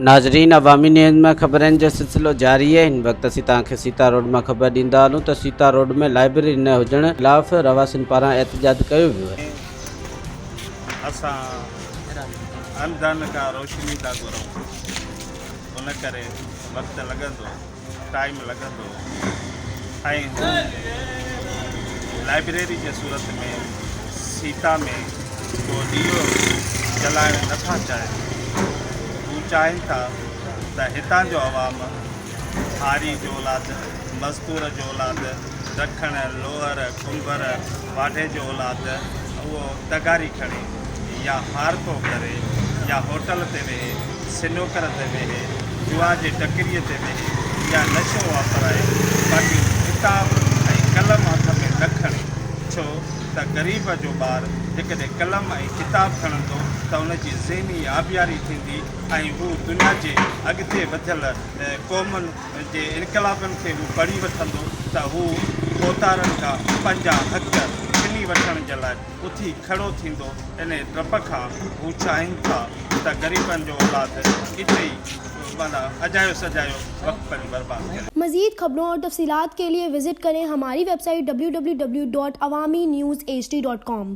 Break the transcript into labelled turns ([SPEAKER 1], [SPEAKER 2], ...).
[SPEAKER 1] ناظرين عوامي نيوز ۾ خبرن جو سلسلو جاري آهي هن وقت اسين توهان کي سيتا روڊ مان خبر ڏيندا هلون ته سيتا روڊ ۾ لائبريري نه هجڻ خلاف رهواسين پاران احتجاج ڪيو ويو آهي.
[SPEAKER 2] اسان انڌن کان روشني ٿا گهرون ان ڪري وقت لڳندو ٽائيم لڳندو ۽ هو لائبريري جي صورت ۾ سيتا ۾ ڪو ڏيئو جلائڻ نه ٿا چاهين. هو چاهين ٿا ته هتان جو عوام، هاري جو اولاد، مزدور جو اولاد، ڊکڻ، لوهر، ڪنڀر، واڍي جو اولاد اهو تغاري کڻي يا هارپو ڪري يا هوٽل تي ويهي، سنوڪر تي ويهي، جوا جي ٽڪريء تي ويهي يا نشو واپرائي، باقي ڪتاب ۽ قلم هٿ ۾ نه کڻي، ڇو ته غريب جو ٻار جيڪڏهن قلم ۽ ڪتاب کڻندو ته ان جي ذهني آبياري ٿيندي ۽ هو دنيا جي اڳتي وڌيل قومن جي انقلابن کي هو پڙهي وٺندو ته هو ڀوتارن کان پنهنجا حق ڇني وٺڻ جي لاء اٿي کڙو ٿيندو، انهيء ڊپ کان هو چاهين ٿا ته غريبن جو اولاد اتي ئي معنيٰ اجايو سجايو وقت پنهنجو برباد ڪري.
[SPEAKER 3] مزيد خبرون اور تفصيلات کے لئے وزٽ ڪرين ھماري website W W W dot Awami news H D dot com.